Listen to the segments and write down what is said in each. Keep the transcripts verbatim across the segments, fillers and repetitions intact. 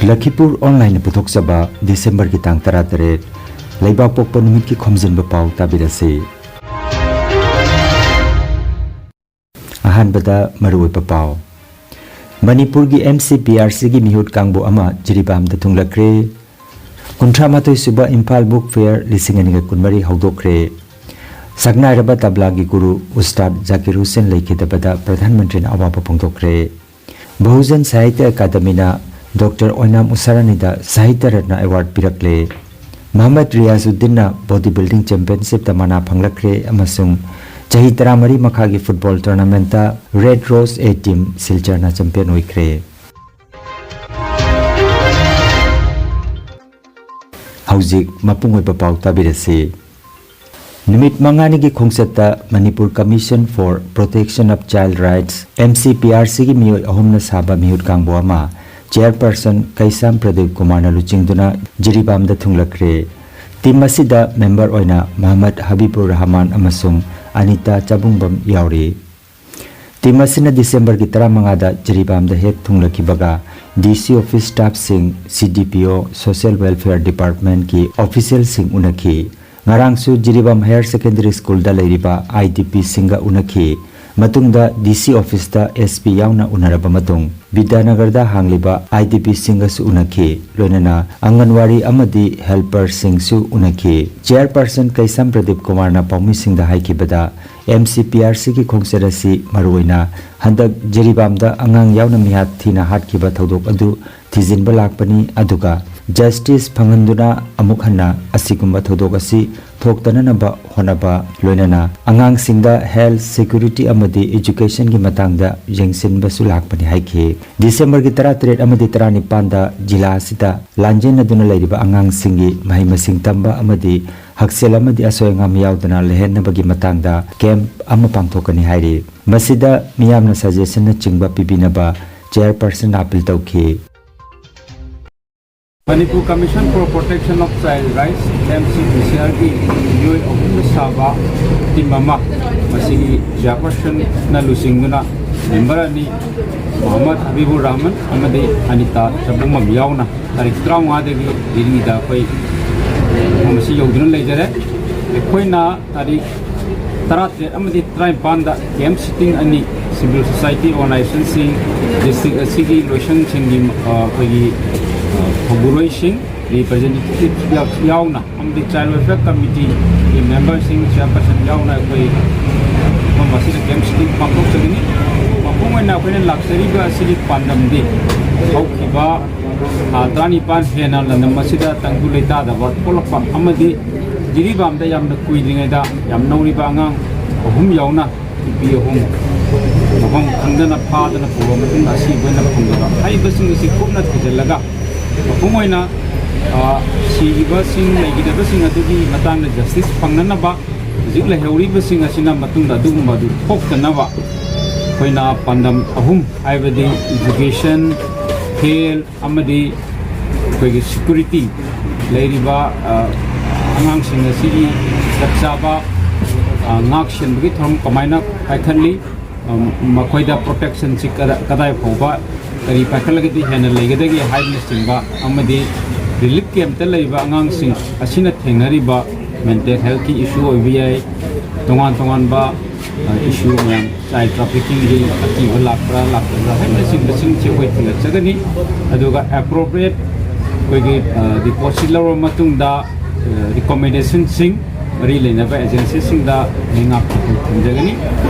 ꯂꯈꯤꯄꯨꯔ ꯑꯣꯟꯂꯥꯏꯟꯅ ꯄꯨꯊꯣꯛꯆꯕ ꯗꯤꯁꯦꯝꯕꯔꯒꯤ ꯇꯥꯡ ꯇꯔꯥꯇꯔꯦꯠ, ꯂꯩꯕꯥꯛꯄꯣꯛꯄ ꯅꯨꯃꯤꯠꯀꯤ ꯈꯣꯝꯖꯤꯟꯕ ꯄꯥꯎ ꯇꯥꯕꯤꯔꯁꯤ꯫ ꯑꯍꯥꯟꯕꯗ ꯃꯔꯨꯑꯣꯏꯕ ꯄꯥꯎ꯫ ꯃꯅꯤꯄꯨꯔꯒꯤ MCPRCꯒꯤ ꯃꯤꯍꯨꯠ ꯀꯥꯡꯕꯨ ꯑꯃ ꯖꯤꯔꯤꯕꯥꯝꯗ ꯊꯨꯡꯂꯈ꯭ꯔꯦ꯫ ꯀꯨꯟꯊ꯭ꯔꯥ ꯃꯥꯊꯣꯏ ꯁꯨꯕ ꯏꯝꯐꯥꯜ ꯕꯨꯛ ꯐꯤꯌꯔ ꯂꯤꯁꯤꯡ ꯑꯅꯤꯒ ꯀꯨꯟꯃꯔꯤ ꯍꯧꯗꯣꯛꯈ꯭ꯔꯦ꯫ ꯁꯛꯅꯥꯏꯔꯕ ꯇꯕ꯭ꯂꯥꯒꯤ ꯒꯨꯔꯨ ꯎꯁꯇꯥꯗ ꯖꯥꯀꯤꯔ ꯍꯨꯁꯦꯟ ꯂꯩꯈꯤꯗꯕꯗ ꯄ꯭ꯔꯙꯥꯟ ꯃꯟꯇ꯭ꯔꯤꯅ ꯑꯋꯥꯕ ꯐꯣꯡꯗꯣꯛꯈ꯭ꯔꯦ꯫ ꯕꯍꯨꯖꯟ ꯁꯥꯍꯤꯇ꯭ꯌ ꯑꯦꯀꯥꯗꯃꯤꯅ ꯗꯣꯛꯇꯔ ꯑꯣꯏꯅꯥꯝ ꯎꯁꯥꯔꯥꯅꯤꯗ ꯁꯥꯍꯤꯇ꯭ꯌ ꯔꯠꯅ ꯑꯦꯋꯥꯔꯗ ꯄꯤꯔꯛꯂꯦ꯫ ꯃꯍꯃꯗ ꯔꯤꯌꯥꯖꯨꯗꯤꯟꯅ ꯕꯣꯗꯤ ꯕꯤꯜꯗꯤꯡ ꯆꯦꯝꯄꯤꯌꯟꯁꯤꯞꯇ ꯃꯅꯥ ꯐꯪꯂꯛꯈ꯭ꯔꯦ ꯑꯃꯁꯨꯡ ꯆꯍꯤ ꯇꯔꯥꯃꯔꯤ ꯃꯈꯥꯒꯤ ꯐꯨꯠꯕꯣꯜ ꯇꯣꯔꯅꯥꯃꯦꯟꯠꯇ ꯔꯦꯗ ꯔꯣꯁ A ꯇꯤꯝ ꯁꯤꯜꯆꯔꯅ ꯆꯦꯝꯄꯤꯌꯟ ꯑꯣꯏꯈ꯭ꯔꯦ꯫ ꯍꯧꯖꯤꯛ ꯃꯄꯨꯡ ꯑꯣꯏꯕ ꯄꯥꯎ ꯇꯥꯕꯤꯔꯁꯤ꯫ ꯅꯨꯃꯤꯠ ꯃꯉꯥꯅꯤꯒꯤ ꯈꯣꯡꯆꯠꯇ Manipur Commission for Protection of Child Rights, MCPRCꯒꯤ ꯃꯤꯑꯣꯏ ꯑꯍꯨꯝꯅ ꯁꯥꯕ ꯃꯤꯍꯨꯠ ꯀꯥꯡꯕꯨ ꯑꯃ ꯆꯤꯌꯔꯄꯔꯁꯟ ꯀꯩꯁꯥꯝ ꯄ꯭ꯔꯗꯤꯞ ꯀꯨꯃꯥꯔꯅ ꯂꯨꯆꯤꯡꯗꯨꯅ ꯖꯤꯔꯤꯕꯥꯝꯗ ꯊꯨꯡꯂꯈ꯭ꯔꯦ꯫ ꯇꯤꯝ ꯑꯁꯤꯗ ꯃꯦꯝꯕꯔ ꯑꯣꯏꯅ ꯃꯍꯃꯗ ꯍꯕꯤꯕꯨꯔ ꯔꯍꯃꯥꯟ ꯑꯃꯁꯨꯡ ꯑꯅꯤꯇꯥ ꯆꯥꯕꯨꯡꯕꯝ ꯌꯥꯎꯔꯤ꯫ ꯇꯤꯝ ꯑꯁꯤꯅ ꯗꯤꯁꯦꯝꯕꯔꯒꯤ ꯇꯔꯥꯃꯉꯥꯗ ꯖꯤꯔꯤꯕꯥꯝꯗ ꯍꯦꯛ ꯊꯨꯡꯂꯈꯤꯕꯒ DC office staffꯁꯤꯡ, CDPO, Social Welfare Departmentꯀꯤ officialꯁꯤꯡ ꯎꯅꯈꯤ꯫ ꯉꯔꯥꯡꯁꯨ ꯖꯤꯔꯤꯕꯥꯝ Higher Secondary Schoolꯗ ꯂꯩꯔꯤꯕ IDPꯁꯤꯡꯒ ꯎꯅꯈꯤ꯫ ꯃꯇꯨꯡꯗ DC officeꯇ SP ꯌꯥꯎꯅ ꯎꯅꯔꯕ ꯃꯇꯨꯡ, ꯕꯤꯗ꯭ꯌꯥꯅꯒꯔꯗ ꯍꯥꯡꯂꯤꯕ IDPꯁꯤꯡꯒꯁꯨ ꯎꯅꯈꯤ꯫ ꯂꯣꯏꯅꯅ ꯑꯪꯒꯟꯋꯥꯔꯤ ꯑꯃꯗꯤ helperꯁꯤꯡꯁꯨ ꯎꯅꯈꯤ꯫ ꯆꯤꯌꯔꯄꯔꯁꯟ ꯀꯩꯁꯥꯝ ꯄ꯭ꯔꯗꯤꯞ ꯀꯨꯃꯥꯔꯅ ꯄꯥꯎꯃꯤꯁꯤꯡꯗ ꯍꯥꯏꯈꯤꯕꯗ, MCPRCꯒꯤ ꯈꯣꯡꯆꯠ ꯑꯁꯤ ꯃꯔꯨꯑꯣꯏꯅ ꯍꯟꯗꯛ ꯖꯤꯔꯤꯕꯥꯝꯗ ꯑꯉꯥꯡ ꯌꯥꯎꯅ ꯃꯤꯍꯥꯠ ꯊꯤꯅ ꯍꯥꯠꯈꯤꯕ ꯊꯧꯗꯣꯛ ꯑꯗꯨ ꯊꯤꯖꯤꯟꯕ ꯂꯥꯛꯄꯅꯤ, ꯑꯗꯨꯒ justice ꯐꯪꯍꯟꯗꯨꯅ ꯑꯃꯨꯛ ꯍꯟꯅ ꯑꯁꯤꯒꯨꯝꯕ ꯊꯧꯗꯣꯛ ꯑꯁꯤ ꯊꯣꯛꯇꯅꯅꯕ ꯍꯣꯠꯅꯕ, ꯂꯣꯏꯅꯅ ꯑꯉꯥꯡꯁꯤꯡꯗ health, security ꯑꯃꯗꯤ educationꯒꯤ ꯃꯇꯥꯡꯗ ꯌꯦꯡꯁꯤꯟꯕꯁꯨ ꯂꯥꯛꯄꯅꯤ ꯍꯥꯏꯈꯤ꯫ ꯗꯤꯁꯦꯝꯕꯔꯒꯤ ꯇꯔꯥꯇꯔꯦꯠ ꯑꯃꯗꯤ ꯇꯔꯥꯅꯤꯄꯥꯟꯗ ꯖꯤꯂꯥ ꯑꯁꯤꯗ ꯂꯥꯟꯖꯦꯟꯅꯗꯨꯅ ꯂꯩꯔꯤꯕ ꯑꯉꯥꯡꯁꯤꯡꯒꯤ ꯃꯍꯩ ꯃꯁꯤꯡ ꯇꯝꯕ ꯑꯃꯗꯤ ꯍꯛꯁꯦꯜ ꯑꯃꯗꯤ ꯑꯁꯣꯏ ꯑꯉꯥꯝ ꯌꯥꯎꯗꯅ ꯂꯩꯍꯟꯅꯕꯒꯤ ꯃꯇꯥꯡꯗ camp ꯑꯃ ꯄꯥꯡꯊꯣꯛꯀꯅꯤ ꯍꯥꯏꯔꯤ꯫ ꯃꯁꯤꯗ ꯃꯤꯌꯥꯝꯅ suggestionꯅꯆꯤꯡꯕ ꯄꯤꯕꯤꯅꯕ chairpersonꯅ appeal ꯇꯧꯈꯤ꯫ Manipur Commission for Protection of Child Rights, MCPCRꯒꯤ ꯃꯤꯑꯣꯏ ꯑꯍꯨꯝꯅ ꯁꯥꯕ ꯇꯤꯝ ꯑꯃ, ꯃꯁꯤꯒꯤ ꯆꯤꯌꯔꯄꯔꯁꯟꯅ ꯂꯨꯆꯤꯡꯗꯨꯅ ꯃꯦꯝꯕꯔ ꯑꯅꯤ, ꯃꯣꯍꯝꯃꯗ ꯍꯕꯤꯕꯨꯔ ꯔꯍꯃꯟ ꯑꯃꯗꯤ ꯑꯅꯤꯇꯥ ꯆꯕꯨꯡꯕꯝ ꯌꯥꯎꯅ ꯇꯥꯔꯤꯛ ꯇꯔꯥꯃꯉꯥꯗꯒꯤ ꯗꯦꯜꯂꯤꯗ ꯑꯩꯈꯣꯏ ꯃꯐꯝ ꯑꯁꯤ ꯌꯧꯗꯨꯅ ꯂꯩꯖꯔꯦ꯫ ꯑꯩꯈꯣꯏꯅ ꯇꯥꯔꯤꯛ ꯇꯔꯥꯇꯔꯦꯠ ꯑꯃꯗꯤ ꯇꯔꯥꯅꯤꯄꯥꯟꯗ ꯀꯦꯝꯞ ꯁꯤꯇꯤꯡ ꯑꯅꯤ, ꯁꯤꯚꯤꯜ ꯁꯣꯁꯥꯏꯇꯤ ꯑꯣꯔꯒꯅꯥꯏꯖꯦꯁꯟꯁꯤꯡ, ꯗꯤꯁꯇ꯭ꯔꯤꯛ ꯑꯁꯤꯒꯤ ꯂꯣꯏꯁꯪꯁꯤꯡꯒꯤ, ꯑ, ꯑꯩꯈꯣꯏꯒꯤ, ꯑ, ꯊꯧꯕꯨꯔꯣꯏꯁꯤꯡ, ꯔꯤꯄ꯭ꯔꯖꯦꯟꯇꯦꯇꯤꯚ ꯌꯥꯎꯅ ꯑꯃꯗꯤ ꯆꯥꯏꯜ ꯋꯦꯜꯐꯤꯌꯔ ꯀꯃꯤꯇꯤꯒꯤ ꯃꯦꯝꯕꯔꯁꯤꯡ, ꯆꯤꯌꯔꯄꯔꯁꯟ ꯌꯥꯎꯅ ꯑꯩꯈꯣꯏ ꯃꯐꯝ ꯑꯁꯤꯗ ꯀꯦꯝꯞ ꯁꯤꯇꯤꯡ ꯄꯥꯡꯊꯣꯛꯆꯒꯅꯤ꯫ ꯃꯄꯨꯡ ꯑꯣꯏꯅ ꯑꯩꯈꯣꯏꯅ ꯂꯥꯛꯆꯔꯤꯕ ꯑꯁꯤꯒꯤ ꯄꯥꯟꯗꯝꯗꯤ ꯍꯧꯈꯤꯕ ꯊꯥ ꯇꯔꯥꯅꯤꯄꯥꯟ ꯍꯦꯟꯅ ꯂꯝꯗꯝ ꯑꯁꯤꯗ ꯇꯪꯗꯨ ꯂꯩꯇꯥꯗꯕ ꯊꯣꯛꯂꯛꯄ ꯑꯃꯗꯤ ꯖꯤꯔꯤꯕꯥꯝꯗ ꯌꯥꯝꯅ ꯀꯨꯏꯗ꯭ꯔꯤꯉꯩꯗ ꯌꯥꯝ ꯅꯧꯔꯤꯕ ꯑꯉꯥꯡ ꯑꯍꯨꯝ ꯌꯥꯎꯅ ꯅꯨꯄꯤ ꯑꯍꯨꯝ ꯃꯐꯝ ꯈꯪꯗꯅ ꯐꯥꯗꯅ ꯄꯨꯔꯕ ꯃꯇꯨꯡꯗ ꯑꯁꯤꯕ ꯑꯣꯏꯅ ꯐꯪꯗꯕ ꯍꯥꯏꯔꯤꯕꯁꯤꯡ ꯑꯁꯤ ꯀꯨꯞꯅ ꯊꯤꯖꯤꯜꯂꯒ ꯃꯄꯨꯡ ꯑꯣꯏꯅ, ꯑ, ꯁꯤꯈꯤꯕꯁꯤꯡ, ꯂꯩꯈꯤꯗꯕꯁꯤꯡ ꯑꯗꯨꯒꯤ ꯃꯇꯥꯡꯗ ꯖꯁꯇꯤꯁ ꯐꯪꯅꯅꯕ, ꯍꯧꯖꯤꯛ ꯂꯩꯍꯧꯔꯤꯕꯁꯤꯡ ꯑꯁꯤꯅ ꯃꯇꯨꯡꯗ ꯑꯗꯨꯒꯨꯝꯕ ꯑꯗꯨ ꯊꯣꯛꯇꯅꯕ ꯑꯩꯈꯣꯏꯅ ꯄꯥꯟꯗꯝ ꯑꯍꯨꯝ, ꯍꯥꯏꯕꯗꯤ ꯏꯖꯨꯀꯦꯁꯟ, ꯍꯦꯜꯊ ꯑꯃꯗꯤ ꯑꯩꯈꯣꯏꯒꯤ ꯁꯦꯀ꯭ꯌꯨꯔꯤꯇꯤ, ꯂꯩꯔꯤꯕ, ꯑ, ꯑꯉꯥꯡꯁꯤꯡ ꯑꯁꯤꯒꯤ ꯆꯞ ꯆꯥꯕ, ꯑ, ꯉꯥꯛ ꯁꯦꯟꯕꯒꯤ ꯊꯧꯔꯝ ꯀꯃꯥꯏꯅ ꯄꯥꯏꯈꯠꯂꯤ, ꯑ, ꯃꯈꯣꯏꯗ ꯄ꯭ꯔꯣꯇꯦꯛꯁꯟꯁꯤ ꯀꯗꯥ-, ꯀꯗꯥꯏ ꯐꯥꯎꯕ ꯀꯔꯤ ꯄꯥꯏꯈꯠꯂꯒꯗꯤ ꯍꯦꯟꯅ ꯂꯩꯒꯗꯒꯦ ꯍꯥꯏꯕꯅꯆꯤꯡꯕ ꯑꯃꯗꯤ ꯔꯤꯂꯤꯐ ꯀꯦꯝꯞꯇ ꯂꯩꯕ ꯑꯉꯥꯡꯁꯤꯡ ꯑꯁꯤꯅ ꯊꯦꯡꯅꯔꯤꯕ ꯃꯦꯟꯇꯦꯜ ꯍꯦꯜꯊꯀꯤ ꯏꯁꯨ ꯑꯣꯏꯕ ꯌꯥꯏ, ꯇꯣꯉꯥꯟ ꯇꯣꯉꯥꯟꯕ, ꯑ, ꯏꯁꯨ ꯃꯌꯥꯝ, ꯆꯥꯏꯜ ꯇ꯭ꯔꯥꯐꯤꯀꯤꯡꯒꯤ ꯑꯀꯤꯕ ꯂꯥꯛꯄ꯭ꯔꯥ ꯂꯥꯛꯇꯕ꯭ꯔꯥ ꯍꯥꯏꯕꯅꯆꯤꯡꯕꯁꯤꯡꯁꯤ ꯑꯩꯈꯣꯏ ꯊꯤꯒꯠꯆꯒꯅꯤ꯫ ꯑꯗꯨꯒ ꯑꯦꯄ꯭ꯔꯣꯄ꯭ꯔꯤꯌꯦꯠ ꯑꯩꯈꯣꯏꯒꯤ, ꯑ, ꯗꯤꯄꯣꯖꯤꯠ ꯂꯧꯔꯕ ꯃꯇꯨꯡꯗ, ꯑ, ꯔꯤꯀꯣꯃꯦꯟꯗꯦꯁꯟꯁꯤꯡ ꯃꯔꯤ ꯂꯩꯅꯕ ꯑꯦꯖꯦꯟꯁꯤꯁꯤꯡꯗ ꯂꯩꯉꯥꯛꯇ ꯑꯩꯈꯣꯏ ꯊꯝꯖꯒꯅꯤ꯫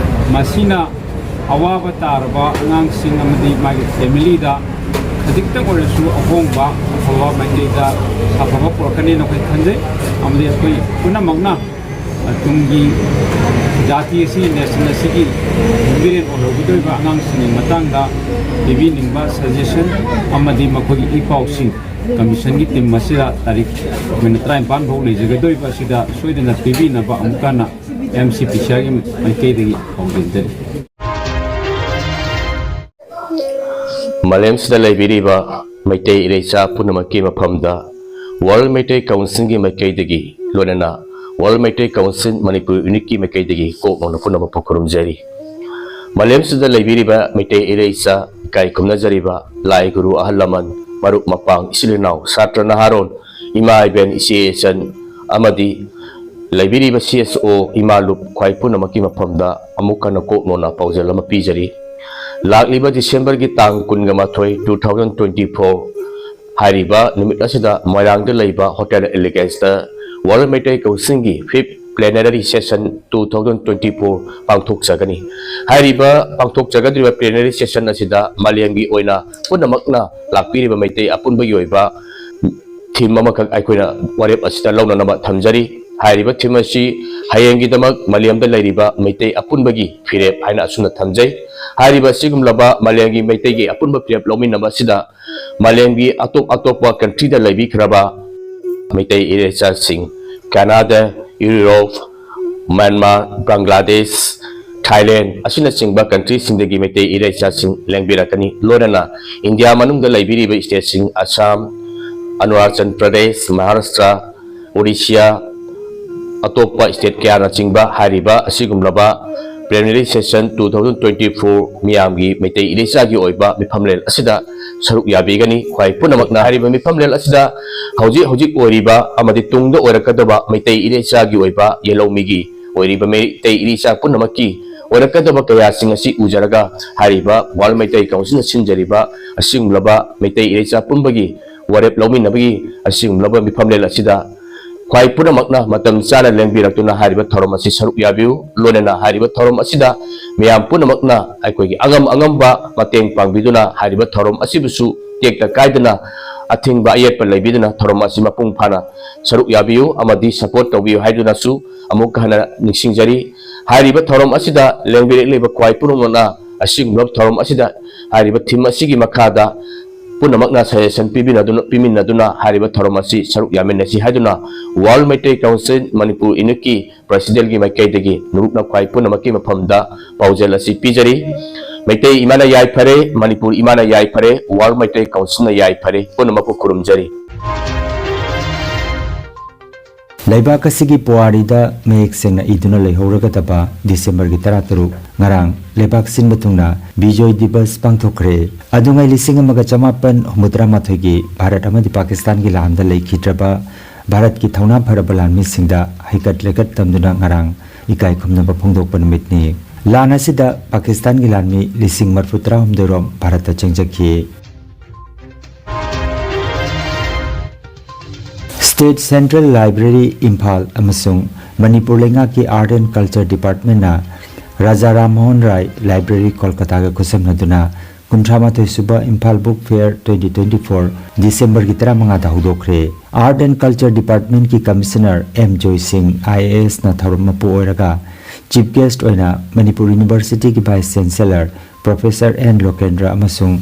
ꯃꯁꯤꯅ ꯑꯋꯥꯕ ꯇꯥꯔꯕ ꯑꯉꯥꯡꯁꯤꯡ ꯑꯃꯗꯤ ꯃꯥꯒꯤ ꯐꯦꯃꯤꯂꯤꯗ ꯈꯖꯤꯛꯇꯪ ꯑꯣꯏꯔꯁꯨ ꯑꯍꯣꯡꯕ ꯑꯐꯕ ꯃꯥꯏꯀꯩꯗ, ꯑꯐꯕ ꯄꯨꯔꯛꯀꯅꯤꯅ ꯑꯩꯈꯣꯏ ꯈꯟꯖꯩ꯫ ꯑꯃꯗꯤ ꯑꯩꯈꯣꯏ ꯄꯨꯝꯅꯃꯛꯅ ꯇꯨꯡꯒꯤ ꯖꯥꯇꯤ ꯑꯁꯤ, ꯅꯦꯁꯟ ꯑꯁꯤꯒꯤ ꯌꯨꯝꯕꯤꯔꯦꯟ ꯑꯣꯏꯍꯧꯒꯗꯧꯔꯤꯕ ꯑꯉꯥꯡꯁꯤꯡꯒꯤ ꯃꯇꯥꯡꯗ ꯄꯤꯕꯤꯅꯤꯡꯕ ꯁꯖꯦꯁꯟ ꯑꯃꯗꯤ ꯃꯈꯣꯏꯒꯤ ꯏ ꯄꯥꯎꯁꯤꯡ ꯀꯃꯤꯁꯟꯒꯤ ꯇꯤꯝ ꯑꯁꯤꯗ ꯇꯥꯔꯤꯛ ꯑꯩꯈꯣꯏꯅ ꯇꯔꯥꯅꯤꯄꯥꯟ ꯐꯥꯎ ꯂꯩꯖꯒꯗꯧꯔꯤꯕ ꯑꯁꯤꯗ ꯁꯣꯏꯗꯅ ꯄꯤꯕꯤꯅꯕ ꯑꯃꯨꯛ ꯍꯟꯅ ꯑꯦꯝ ꯁꯤ ꯄꯤ ꯁꯤ ꯑꯥꯔꯒꯤ ꯃꯥꯏꯀꯩꯗꯒꯤ ꯄꯥꯎꯗꯝꯖꯔꯤ꯫ ꯃꯥꯂꯦꯝꯁꯤꯗ ꯂꯩꯕꯤꯔꯤꯕ ꯃꯩꯇꯩ ꯏꯔꯩꯆꯥ ꯄꯨꯝꯅꯃꯛꯀꯤ ꯃꯐꯝꯗ ꯋꯥꯔꯜ ꯃꯩꯇꯩ ꯀꯥꯎꯟꯁꯤꯜꯒꯤ ꯃꯥꯏꯀꯩꯗꯒꯤ, ꯂꯣꯏꯅꯅ ꯋꯥꯔꯜ ꯃꯩꯇꯩ ꯀꯥꯎꯟꯁꯤꯜ ꯃꯅꯤꯄꯨꯔ ꯌꯨꯅꯤꯠꯀꯤ ꯃꯥꯏꯀꯩꯗꯒꯤ ꯀꯣꯛ ꯅꯧꯅ ꯄꯨꯝꯅꯃꯛꯄꯨ ꯈꯨꯔꯨꯝꯖꯔꯤ꯫ ꯃꯥꯂꯦꯝꯁꯤꯗ ꯂꯩꯕꯤꯔꯤꯕ ꯃꯩꯇꯩ ꯏꯔꯩꯆꯥ ꯏꯀꯥꯏ ꯈꯨꯝꯅꯖꯔꯤꯕ ꯂꯥꯏ ꯒꯨꯔꯨ, ꯑꯍꯜ ꯂꯃꯟ, ꯃꯔꯨꯞ ꯃꯄꯥꯡ, ꯏꯆꯤꯜ ꯏꯅꯥꯎ, ꯁꯥꯇ꯭ꯔ ꯅꯍꯥꯔꯣꯟ, ꯏꯃꯥ ꯏꯕꯦꯟ, ꯏꯆꯦ ꯏꯆꯟ ꯑꯃꯗꯤ ꯂꯩꯕꯤꯔꯤꯕ ꯁꯤ ꯑꯦꯁ ꯑꯣ ꯏꯃꯥ ꯂꯨꯞ ꯈ꯭ꯋꯥꯏ ꯄꯨꯝꯅꯃꯛꯀꯤ ꯃꯐꯝꯗ ꯑꯃꯨꯛ ꯍꯟꯅ ꯀꯣꯛ ꯅꯣꯟꯅ ꯄꯥꯎꯖꯦꯜ ꯑꯃ ꯄꯤꯖꯔꯤ꯫ ꯂꯥꯛꯂꯤꯕ ꯗꯤꯁꯦꯝꯕꯔꯒꯤ ꯇꯥꯡ ꯀꯨꯟꯒ ꯃꯥꯊꯣꯏ, two thousand twenty four ꯍꯥꯏꯔꯤꯕ ꯅꯨꯃꯤꯠ ꯑꯁꯤꯗ ꯃꯣꯏꯔꯥꯡꯗ ꯂꯩꯕ ꯍꯣꯇꯦꯜ ꯏꯂꯤꯒꯦꯟꯁꯇ World ꯃꯩꯇꯩ ꯀꯥꯎꯟꯁꯤꯜꯒꯤ fifth plenary session two thousand twenty four ꯄꯥꯡꯊꯣꯛꯆꯒꯅꯤ꯫ ꯍꯥꯏꯔꯤꯕ ꯄꯥꯡꯊꯣꯛꯆꯒꯗꯧꯔꯤꯕ plenary session ꯑꯁꯤꯗ ꯃꯥꯂꯦꯝꯒꯤ ꯑꯣꯏꯅ ꯄꯨꯝꯅꯃꯛꯅ ꯂꯥꯛꯄꯤꯔꯤꯕ ꯃꯩꯇꯩ ꯑꯄꯨꯟꯕꯒꯤ ꯑꯣꯏꯕ theme ꯑꯃꯈꯛ ꯑꯩꯈꯣꯏꯅ ꯋꯥꯔꯦꯞ ꯑꯁꯤꯗ ꯂꯧꯅꯅꯕ ꯊꯝꯖꯔꯤ꯫ ꯍꯥꯏꯔꯤꯕ theme ꯑꯁꯤ ꯍꯌꯦꯡꯒꯤꯗꯃꯛ ꯃꯥꯂꯦꯝꯗ ꯂꯩꯔꯤꯕ ꯃꯩꯇꯩ ꯑꯄꯨꯟꯕꯒꯤ ꯐꯤꯔꯦꯞ ꯍꯥꯏꯅ ꯑꯁꯨꯝꯅ ꯊꯝꯖꯩ꯫ ꯍꯥꯏꯔꯤꯕ ꯑꯁꯤꯒꯨꯝꯂꯕ ꯃꯥꯂꯦꯝꯒꯤ ꯃꯩꯇꯩꯒꯤ ꯑꯄꯨꯟꯕ ꯐꯤꯔꯦꯞ ꯂꯧꯃꯤꯟꯅꯕ ꯑꯁꯤꯗ ꯃꯥꯂꯦꯝꯒꯤ ꯑꯇꯣꯞ ꯑꯇꯣꯞꯄ countryꯗ ꯂꯩꯕꯤꯈ꯭ꯔꯕ ꯃꯩꯇꯩ ꯏꯔꯩꯆꯥꯁꯤꯡ, ꯀꯅꯥꯗꯥ, ꯌꯨꯔꯣꯞ, ꯃ꯭ꯌꯥꯟꯃꯥꯔ, ꯕꯪꯒ꯭ꯂꯥꯗꯦꯁ, ꯊꯥꯏꯂꯦꯟ ꯑꯁꯤꯅꯆꯤꯡꯕ countryꯁꯤꯡꯗꯒꯤ ꯃꯩꯇꯩ ꯏꯔꯩꯆꯥꯁꯤꯡ ꯂꯦꯡꯕꯤꯔꯛꯀꯅꯤ꯫ ꯂꯣꯏꯅꯅ ꯏꯟꯗꯤꯌꯥ ꯃꯅꯨꯡꯗ ꯂꯩꯕꯤꯔꯤꯕ stateꯁꯤꯡ ꯑꯁꯥꯝ, ꯑꯔꯨꯅꯥꯆꯜ ꯄ꯭ꯔꯗꯦꯁ, ꯃꯍꯥꯔꯥꯁꯇ꯭ꯔ, ꯑꯣꯔꯤꯁꯤꯌꯥ, ꯑꯇꯣꯞꯄ state ꯀꯌꯥꯅꯆꯤꯡꯕ ꯍꯥꯏꯔꯤꯕ ꯑꯁꯤꯒꯨꯝꯂꯕ plenary session two thousand twenty four ꯃꯤꯌꯥꯝꯒꯤ ꯃꯩꯇꯩ ꯏꯔꯩꯆꯥꯒꯤ ꯑꯣꯏꯕ ꯃꯤꯐꯝꯂꯦꯟ ꯑꯁꯤꯗ ꯁꯔꯨꯛ ꯌꯥꯕꯤꯒꯅꯤ꯫ ꯈ꯭ꯋꯥꯏ ꯄꯨꯝꯅꯃꯛꯅ ꯍꯥꯏꯔꯤꯕ ꯃꯤꯐꯝꯂꯦꯟ ꯑꯁꯤꯗ ꯍꯧꯖꯤꯛ ꯍꯧꯖꯤꯛ ꯑꯣꯏꯔꯤꯕ ꯑꯃꯗꯤ ꯇꯨꯡꯗ ꯑꯣꯏꯔꯛꯀꯗꯕ ꯃꯩꯇꯩ ꯏꯔꯩꯆꯥꯒꯤ ꯑꯣꯏꯕ ꯌꯦꯜꯍꯧꯃꯤꯒꯤ ꯑꯣꯏꯔꯤꯕ ꯃꯩꯇꯩ ꯏꯔꯩꯆꯥ ꯄꯨꯝꯅꯃꯛꯀꯤ ꯑꯣꯏꯔꯛꯀꯗꯕ ꯀꯌꯥꯁꯤꯡ ꯑꯁꯤ ꯎꯖꯔꯒ ꯍꯥꯏꯔꯤꯕ World ꯃꯩꯇꯩ ꯀꯥꯎꯟꯁꯤꯜꯅ ꯁꯤꯟꯖꯔꯤꯕ ꯑꯁꯤꯒꯨꯝꯂꯕ ꯃꯩꯇꯩ ꯏꯔꯩꯆꯥ ꯄꯨꯝꯕꯒꯤ ꯋꯥꯔꯦꯞ ꯂꯧꯃꯤꯟꯅꯕꯒꯤ ꯑꯁꯤꯒꯨꯝꯂꯕ ꯃꯤꯐꯝꯂꯦꯟ ꯑꯁꯤꯗ ꯈ꯭ꯋꯥꯏ ꯄꯨꯝꯅꯃꯛꯅ ꯃꯇꯝ ꯆꯥꯅ ꯂꯦꯡꯕꯤꯔꯛꯇꯨꯅ ꯍꯥꯏꯔꯤꯕ ꯊꯧꯔꯝ ꯑꯁꯤ ꯁꯔꯨꯛ ꯌꯥꯕꯤꯌꯨ꯫ ꯂꯣꯏꯅꯅ ꯍꯥꯏꯔꯤꯕ ꯊꯧꯔꯝ ꯑꯁꯤꯗ ꯃꯤꯌꯥꯝ ꯄꯨꯝꯅꯃꯛꯅ ꯑꯩꯈꯣꯏꯒꯤ ꯑꯉꯝ ꯑꯉꯝꯕ ꯃꯇꯦꯡ ꯄꯥꯡꯕꯤꯗꯨꯅ ꯍꯥꯏꯔꯤꯕ ꯊꯧꯔꯝ ꯑꯁꯤꯕꯨꯁꯨ ꯇꯦꯛꯇ ꯀꯥꯏꯗꯅ ꯑꯊꯤꯡꯕ ꯑꯌꯦꯠꯄ ꯂꯩꯕꯤꯗꯅ ꯊꯧꯔꯝ ꯑꯁꯤ ꯃꯄꯨꯡ ꯐꯥꯅ ꯁꯔꯨꯛ ꯌꯥꯕꯤꯌꯨ ꯑꯃꯗꯤ support ꯇꯧꯕꯤꯌꯨ ꯍꯥꯏꯗꯨꯅꯁꯨ ꯑꯃꯨꯛ ꯍꯟꯅ ꯅꯤꯡꯁꯤꯡꯖꯔꯤ꯫ ꯍꯥꯏꯔꯤꯕ ꯊꯧꯔꯝ ꯑꯁꯤꯗ ꯂꯦꯡꯕꯤꯔꯛꯂꯤꯕ ꯈ꯭ꯋꯥꯏ ꯄꯨꯝꯅꯃꯛꯅ ꯑꯁꯤꯒꯨꯝꯂꯕ ꯊꯧꯔꯝ ꯑꯁꯤꯗ ꯍꯥꯏꯔꯤꯕ theme ꯑꯁꯤꯒꯤ ꯃꯈꯥꯗ ꯄꯨꯝꯅꯃꯛꯅ suggestion ꯄꯤꯕꯤꯅꯗꯨꯅ, ꯄꯤꯃꯤꯟꯅꯗꯨꯅ ꯍꯥꯏꯔꯤꯕ ꯊꯧꯔꯝ ꯑꯁꯤ ꯁꯔꯨꯛ ꯌꯥꯃꯤꯟꯅꯁꯤ ꯍꯥꯏꯗꯨꯅ World ꯃꯩꯇꯩ ꯀꯥꯎꯟꯁꯤꯜ ꯃꯅꯤꯄꯨꯔ unitꯀꯤ presidentꯀꯤ ꯃꯥꯏꯀꯩꯗꯒꯤ ꯅꯨꯡꯂꯨꯞꯅ ꯈ꯭ꯋꯥꯏ ꯄꯨꯝꯅꯃꯛꯀꯤ ꯃꯐꯝꯗ ꯄꯥꯎꯖꯦꯜ ꯑꯁꯤ ꯄꯤꯖꯔꯤ꯫ ꯃꯩꯇꯩ ꯏꯃꯥꯅ ꯌꯥꯏꯐꯔꯦ, ꯃꯅꯤꯄꯨꯔ ꯏꯃꯥꯅ ꯌꯥꯏꯐꯔꯦ, World ꯃꯩꯇꯩ ꯀꯥꯎꯟꯁꯤꯜꯅ ꯌꯥꯏꯐꯔꯦ, ꯄꯨꯝꯅꯃꯛꯄꯨ ꯈꯨꯔꯨꯝꯖꯔꯤ꯫ ꯂꯩꯕꯥꯛ ꯑꯁꯤꯒꯤ ꯄꯨꯋꯥꯔꯤꯗ ꯃꯌꯦꯛ ꯁꯦꯡꯅ ꯏꯗꯨꯅ ꯂꯩꯍꯧꯔꯒꯗꯕ ꯗꯤꯁꯦꯝꯕꯔꯒꯤ ꯇꯔꯥꯇꯔꯨꯛ, ꯉꯔꯥꯡ ꯂꯩꯕꯥꯛ ꯁꯤꯟꯕ ꯊꯨꯡꯅ ꯕꯤꯖꯣꯏ ꯗꯤꯕꯁ ꯄꯥꯡꯊꯣꯛꯈ꯭ꯔꯦ꯫ ꯑꯗꯨꯉꯩ ꯂꯤꯁꯤꯡ ꯑꯃꯒ ꯆꯃꯥꯄꯟ ꯍꯨꯝꯐꯨꯇꯔꯥ ꯃꯥꯊꯣꯏꯒꯤ ꯚꯥꯔꯠ ꯑꯃꯗꯤ ꯄꯥꯀꯤꯁꯇꯥꯟꯒꯤ ꯂꯥꯟꯗ ꯂꯩꯈꯤꯗ꯭ꯔꯕ ꯚꯥꯔꯠꯀꯤ ꯊꯧꯅꯥ ꯐꯔꯕ ꯂꯥꯟꯃꯤꯁꯤꯡꯗ ꯍꯩꯀꯠ ꯂꯩꯀꯠ ꯇꯝꯗꯨꯅ ꯉꯔꯥꯡ ꯏꯀꯥꯏ ꯈꯨꯝꯅꯕ ꯐꯣꯡꯗꯣꯛꯄ ꯅꯨꯃꯤꯠꯅꯤ꯫ ꯂꯥꯟ ꯑꯁꯤꯗ ꯄꯥꯀꯤꯁꯇꯥꯟꯒꯤ ꯂꯥꯟꯃꯤ ꯂꯤꯁꯤꯡ ꯃꯔꯤꯐꯨ ꯇꯔꯥꯍꯨꯝꯗꯣꯏ ꯔꯣꯝ ꯚꯥꯔꯠꯇ ꯆꯪꯖꯈꯤ꯫ State Central Library ꯏꯝꯐꯥꯜ ꯑꯃꯁꯨꯡ ꯃꯅꯤꯄꯨꯔ ꯂꯩꯉꯥꯛꯀꯤ Art and Culture Departmentꯅ Raja Ram Mohan Rai Library ꯀꯣꯜꯀꯇꯥꯒ ꯈꯨꯠꯁꯝꯅꯗꯨꯅ ꯀꯨꯟꯊ꯭ꯔꯥ ꯃꯥꯊꯣꯏ ꯁꯨꯕ Imphal Book Fair twenty twenty-four ꯗꯤꯁꯦꯝꯕꯔꯒꯤ ꯇꯔꯥꯃꯉꯥꯗ ꯍꯧꯗꯣꯛꯈ꯭ꯔꯦ꯫ Art and Culture Departmentꯀꯤ Commissioner ꯑꯦꯝ ꯖꯣꯏ ꯁꯤꯡ IASꯅ ꯊꯧꯔꯝ ꯃꯄꯨ ꯑꯣꯏꯔꯒ Chief Guest ꯑꯣꯏꯅ ꯃꯅꯤꯄꯨꯔ Universityꯒꯤ Vice Chancellor Professor N Lokendra ꯑꯃꯁꯨꯡ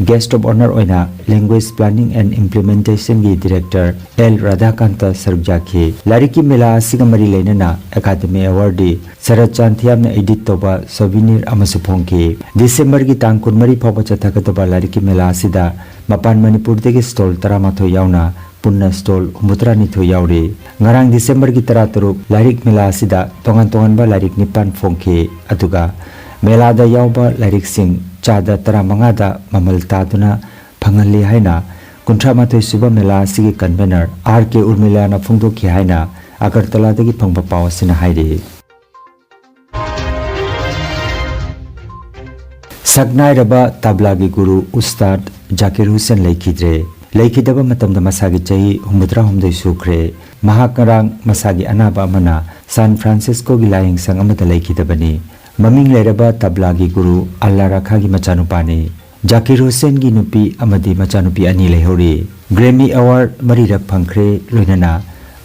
Guest of Honour ꯑꯣꯏꯅ Language Planning and Implementationꯒꯤ Director ꯑꯦꯜ ꯔꯥꯙꯥꯀꯥꯟꯇ ꯁꯔꯨꯛ ꯌꯥꯈꯤ꯫ ꯂꯥꯏꯔꯤꯛꯀꯤ ꯃꯦꯂꯥ ꯑꯁꯤꯒ ꯃꯔꯤ ꯂꯩꯅꯅ Academy Awardee ꯁꯔꯠ ꯆꯥꯟꯊꯤꯌꯥꯝꯅ edit ꯇꯧꯕ souvenir ꯑꯃꯁꯨ ꯐꯣꯡꯈꯤ꯫ ꯗꯤꯁꯦꯝꯕꯔꯒꯤ ꯇꯥꯡ ꯀꯨꯟꯃꯔꯤ ꯐꯥꯎꯕ ꯆꯠꯊꯒꯗꯕ ꯂꯥꯏꯔꯤꯛꯀꯤ ꯃꯦꯂꯥ ꯑꯁꯤꯗ ꯃꯄꯥꯟ ꯃꯅꯤꯄꯨꯔꯗꯒꯤ stall ꯇꯔꯥꯃꯥꯊꯣꯏ ꯌꯥꯎꯅ ꯄꯨꯟꯅ stall ꯍꯨꯝꯐꯨꯇꯔꯥꯅꯤꯊꯣꯏ ꯌꯥꯎꯔꯤ꯫ ꯉꯔꯥꯡ ꯗꯤꯁꯦꯝꯕꯔꯒꯤ ꯇꯔꯥꯇꯔꯨꯛ ꯂꯥꯏꯔꯤꯛ ꯃꯦꯂꯥ ꯑꯁꯤꯗ ꯇꯣꯉꯥꯟ ꯇꯣꯉꯥꯟꯕ ꯂꯥꯏꯔꯤꯛ ꯅꯤꯄꯥꯟ ꯐꯣꯡꯈꯤ꯫ ꯑꯗꯨꯒ ꯃꯦꯂꯥꯗ ꯌꯥꯎꯕ ꯂꯥꯏꯔꯤꯛꯁꯤꯡ ꯆꯥꯗ ꯇꯔꯥꯃꯉꯥꯗ ꯃꯃꯜ ꯇꯥꯗꯨꯅ ꯐꯪꯍꯜꯂꯤ ꯍꯥꯏꯅ ꯀꯨꯟꯊ꯭ꯔꯥ ꯃꯥꯊꯣꯏ ꯁꯨꯕ ꯃꯦꯂꯥ ꯑꯁꯤꯒꯤ convener ꯑꯥꯔ ꯀꯦ ꯎꯔꯃꯤꯂꯥꯅ ꯐꯣꯡꯗꯣꯛꯈꯤ ꯍꯥꯏꯅ ꯑꯒꯔꯇꯂꯥꯗꯒꯤ ꯐꯪꯕ ꯄꯥꯎ ꯑꯁꯤꯅ ꯍꯥꯏꯔꯤ꯫ ꯁꯛꯅꯥꯏꯔꯕ ꯇꯕ꯭ꯂꯥꯒꯤ ꯒꯨꯔꯨ ꯎꯁꯇꯥꯗ ꯖꯥꯀꯤꯔ ꯍꯨꯁꯦꯟ ꯂꯩꯈꯤꯗ꯭ꯔꯦ꯫ ꯂꯩꯈꯤꯗꯕ ꯃꯇꯝꯗ ꯃꯁꯥꯒꯤ ꯆꯍꯤ ꯍꯨꯝꯐꯨꯇꯔꯥꯍꯨꯝꯗꯣꯏ ꯁꯨꯈ꯭ꯔꯦ꯫ ꯃꯍꯥꯛ ꯉꯔꯥꯡ ꯃꯁꯥꯒꯤ ꯑꯅꯥꯕ ꯑꯃꯅ ꯁꯥꯟ ꯐ꯭ꯔꯥꯟꯁꯤꯁꯀꯣꯒꯤ ꯂꯥꯏꯌꯦꯡꯁꯪ ꯑꯃꯗ ꯂꯩꯈꯤꯗꯕꯅꯤ꯫ ꯃꯃꯤꯡ ꯂꯩꯔꯕ ꯇꯕ꯭ꯂꯥꯒꯤ ꯒꯨꯔꯨ ꯑꯜꯂꯥ ꯔꯈꯥꯒꯤ ꯃꯆꯥꯅꯨꯄꯥꯅꯤ꯫ ꯖꯥꯀꯤꯔ ꯍꯨꯁꯦꯟꯒꯤ ꯅꯨꯄꯤ ꯑꯃꯗꯤ ꯃꯆꯥꯅꯨꯄꯤ ꯑꯅꯤ ꯂꯩꯍꯧꯔꯤ꯫ Grammy Award ꯃꯔꯤꯔꯛ ꯐꯪꯈ꯭ꯔꯦ, ꯂꯣꯏꯅꯅ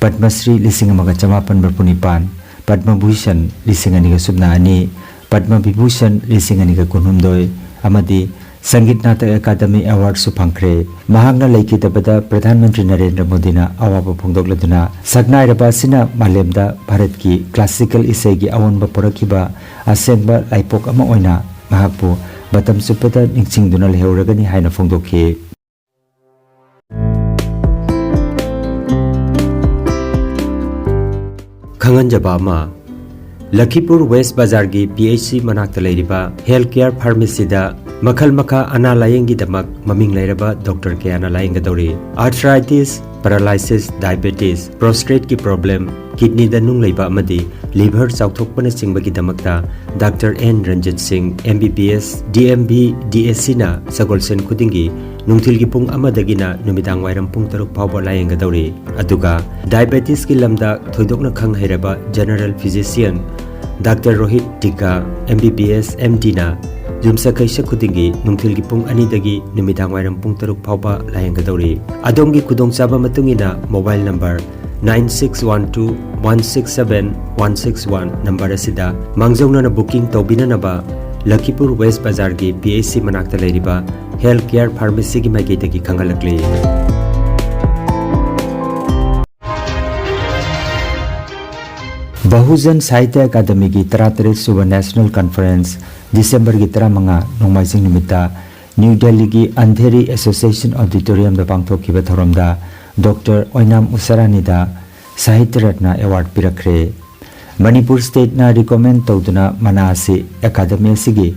ꯄꯗꯃ ꯁ꯭ꯔꯤ ꯂꯤꯁꯤꯡ ꯑꯃꯒ ꯆꯃꯥꯄꯟ ꯃꯔꯤꯐꯨ ꯅꯤꯄꯥꯟ, ꯄꯗꯃ ꯚꯨꯁꯟ ꯂꯤꯁꯤꯡ ꯑꯅꯤꯒ ꯁꯨꯞꯅ ꯑꯅꯤ, ꯄꯗꯃ ꯚꯤꯚꯨꯁꯟ ꯂꯤꯁꯤꯡ ꯑꯅꯤꯒ ꯀꯨꯟꯍꯨꯝꯗꯣꯏ ꯑꯃꯗꯤ ꯁꯪꯒꯤꯠ ꯅꯥꯇꯛ ꯑꯦꯀꯥꯗꯃꯤ Awardꯁꯨ ꯐꯪꯈ꯭ꯔꯦ꯫ ꯃꯍꯥꯛꯅ ꯂꯩꯈꯤꯗꯕꯗ ꯄ꯭ꯔꯙꯥꯟ ꯃꯟꯇ꯭ꯔꯤ ꯅꯔꯦꯟꯗ꯭ꯔ ꯃꯣꯗꯤꯅ ꯑꯋꯥꯕ ꯐꯣꯡꯗꯣꯛꯂꯗꯨꯅ ꯁꯛꯅꯥꯏꯔꯕ ꯑꯁꯤꯅ ꯃꯥꯂꯦꯝꯗ ꯚꯥꯔꯠꯀꯤ classical ꯏꯁꯩꯒꯤ ꯑꯑꯣꯟꯕ ꯄꯨꯔꯛꯈꯤꯕ ꯑꯁꯦꯡꯕ ꯂꯥꯏꯄꯣꯛ ꯑꯃ ꯑꯣꯏꯅ ꯃꯍꯥꯛꯄꯨ ꯃꯇꯝ ꯆꯨꯞꯄꯗ ꯅꯤꯡꯁꯤꯡꯗꯨꯅ ꯂꯩꯍꯧꯔꯒꯅꯤ ꯍꯥꯏꯅ ꯐꯣꯡꯗꯣꯛꯈꯤ꯫ ꯈꯪꯍꯟꯖꯕ ꯑꯃ, ꯂꯈꯤꯄꯨꯔ ꯋꯦꯁ ꯕꯖꯥꯔꯒꯤ ꯄꯤ ꯑꯩꯆ ꯁꯤ ꯃꯅꯥꯛꯇ ꯂꯩꯔꯤꯕ ꯍꯦꯜꯊ ꯀꯦꯌꯔ ꯐꯥꯔꯃꯥꯁꯤꯗ ꯃꯈꯜ ꯃꯈꯥ ꯑꯅꯥ ꯂꯥꯌꯦꯡꯒꯤꯗꯃꯛ ꯃꯃꯤꯡ ꯂꯩꯔꯕ ꯗꯣꯛꯇꯔ ꯀꯌꯥꯅ ꯂꯥꯌꯦꯡꯒꯗꯧꯔꯤ꯫ ꯑꯥꯔꯊ꯭ꯔꯥꯏꯇꯤꯁ, ꯄꯦꯔꯥꯂꯥꯏꯁꯤꯁ, ꯗꯥꯏꯕꯦꯇꯤꯁ, ꯄ꯭ꯔꯣꯁꯇ꯭ꯔꯦꯠꯀꯤ ꯄ꯭ꯔꯣꯕ꯭ꯂꯦꯝ, ꯀꯤꯗꯅꯤꯗ ꯅꯨꯡ ꯂꯩꯕ ꯑꯃꯗꯤ ꯂꯤꯚꯔ ꯆꯥꯎꯊꯣꯛꯄꯅꯆꯤꯡꯕꯒꯤꯗꯃꯛꯇ doctor N Ranjit Singh, M B B S, D M B, D S ꯁꯤꯅ ꯁꯒꯣꯜꯁꯦꯟ ꯈꯨꯗꯤꯡꯒꯤ ꯅꯨꯡꯊꯤꯜꯒꯤ ꯄꯨꯡ ꯑꯃꯗꯒꯤꯅ ꯅꯨꯃꯤꯗꯥꯡ ꯋꯥꯏꯔꯝ ꯄꯨꯡ ꯇꯔꯨꯛ ꯐꯥꯎꯕ ꯂꯥꯌꯦꯡꯒꯗꯧꯔꯤ꯫ ꯑꯗꯨꯒ ꯗꯥꯏꯕꯦꯇꯤꯁꯀꯤ ꯂꯝꯗ ꯊꯣꯏꯗꯣꯛꯅ ꯈꯪ ꯍꯩꯔꯕ ꯖꯦꯅꯔꯦꯜ ꯐꯤꯖꯤꯁꯤꯌꯟ ꯗꯥꯛꯇꯔ ꯔꯣꯍꯤꯠ ꯇꯤꯀꯥ, ꯑꯦꯝ ꯕꯤ ꯕꯤ ꯑꯦꯁ, ꯑꯦꯝ ꯗꯤꯅ ꯌꯨꯝꯁꯀꯩꯁ ꯈꯨꯗꯤꯡꯒꯤ ꯅꯨꯡꯊꯤꯜꯒꯤ ꯄꯨꯡ ꯑꯅꯤꯗꯒꯤ ꯅꯨꯃꯤꯗꯥꯡ ꯋꯥꯏꯔꯝ ꯄꯨꯡ ꯇꯔꯨꯛ ꯐꯥꯎꯕ ꯂꯥꯌꯦꯡꯒꯗꯧꯔꯤ꯫ ꯑꯗꯣꯝꯒꯤ ꯈꯨꯗꯣꯡꯆꯥꯕ ꯃꯇꯨꯡ ꯏꯟꯅ mobile number nine six one two one six seven one six one number ꯑꯁꯤꯗ ꯃꯥꯡꯖꯧꯅꯅ ꯕꯨꯀꯤꯡ ꯇꯧꯕꯤꯅꯅꯕ ꯂꯈꯤꯄꯨꯔ ꯋꯦꯁ ꯕꯖꯥꯔꯒꯤ ꯄꯤ ꯑꯩꯆ ꯁꯤ ꯃꯅꯥꯛꯇ ꯂꯩꯔꯤꯕ ꯍꯦꯜꯊ ꯀꯦꯌꯔ ꯐꯥꯔꯃꯥꯁꯤꯒꯤ ꯃꯥꯏꯀꯩꯗꯒꯤ ꯈꯪꯍꯜꯂꯛꯂꯤ꯫ ꯕꯍꯨꯖꯟ ꯁꯥꯍꯤꯇ꯭ꯌ ꯑꯦꯀꯥꯗꯃꯤꯒꯤ ꯇꯔꯥꯇꯔꯦꯠ ꯁꯨꯕ ꯅꯦꯁꯅꯦꯜ ꯀꯟꯐꯔꯦꯟꯁ ꯗꯤꯁꯦꯝꯕꯔꯒꯤ ꯇꯔꯥꯃꯉꯥ ꯅꯣꯡꯃꯥꯏꯖꯤꯡ ꯅꯨꯃꯤꯠꯇ ꯅ꯭ꯌꯨ ꯗꯦꯜꯂꯤꯒꯤ ꯑꯟꯙꯦꯔꯤ ꯑꯦꯁꯣꯁꯤꯌꯦꯁꯟ ꯑꯣꯗꯤꯇꯣꯔꯤꯌꯝꯗ ꯄꯥꯡꯊꯣꯛꯈꯤꯕ ꯊꯧꯔꯝꯗ ꯗꯣꯛꯇꯔ ꯑꯣꯏꯅꯥꯝ ꯎꯁꯥꯔꯥꯅꯤꯗ ꯁꯥꯍꯤꯇ꯭ꯌ ꯔꯠꯅ ꯑꯦꯋꯥꯔꯗ ꯄꯤꯔꯛꯈ꯭ꯔꯦ꯫ ꯃꯅꯤꯄꯨꯔ ꯁ꯭ꯇꯦꯠꯅ ꯔꯤꯀꯣꯃꯦꯟ ꯇꯧꯗꯨꯅ ꯃꯅꯥ ꯑꯁꯤ ꯑꯦꯀꯥꯗꯃꯤ ꯑꯁꯤꯒꯤ